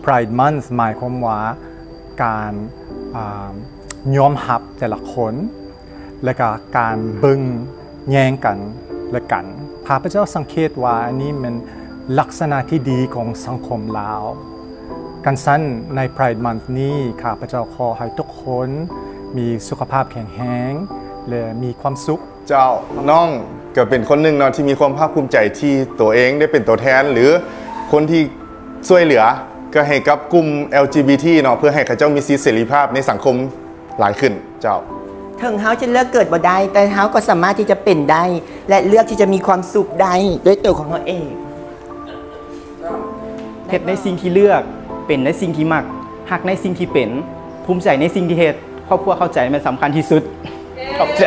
Pride Month ໝາຍຄວາມວ່າການ ອາ ຍອມຮັບແຕ່ລະຄົນ ແລະກະການເບິ່ງແຍງກັນແລະກັນ. ຂ້າພະເຈົ້າສັງເກດວ່າອັນນີ້ແມ່ນລັກສະນະທີ່ດີຂອງສັງຄົມລາວ. ຄັນຊັ້ນໃນ Pride Month ນີ້ ຂ້າພະເຈົ້າຂໍໃຫ້ທຸກຄົນມີສຸຂະພາບແຂງແຮງ ແລະມີຄວາມສຸກ. ເຈົ້າ ນ້ອງກໍເປັນຄົນໜຶ່ງເນາະທີ່ມີຄວາມພາກພູມໃຈທີ່ໂຕເອງໄດ້ເປັນຕົວແທນ ຫຼື ຄົນທີ່ຊ່ວຍເຫຼືອ ກໍໃຫ້ກັບກຸ່ມ ແອລຈີບີທີ ເນາະ ເພື່ອໃຫ້ເຂົາເຈົ້າມີສິດເສລີພາບໃນສັງຄົມຫຼາຍຂຶ້ນ. ເຈົ້າ ເຖິງເຮົາຈະເລືອກເກີດບໍ່ໄດ້ ແຕ່ເຮົາກໍສາມາດທີ່ຈະເປັນໄດ້ ແລະ ເລືອກທີ່ຈະມີຄວາມສຸກໄດ້ດ້ວຍຕົວຂອງເຮົາເອງ. ເຮັດໃນສິ່ງທີ່ເລືອກ, ເປັນໃນສິ່ງທີ່ມັກ, ຮັກໃນສິ່ງທີ່ເປັນ, ພູມໃຈໃນສິ່ງທີ່ເຮັດ. ຄອບຄົວເຂົ້າໃຈແມ່ນສຳຄັນທີ່ສຸດ. ຂອບໃຈ.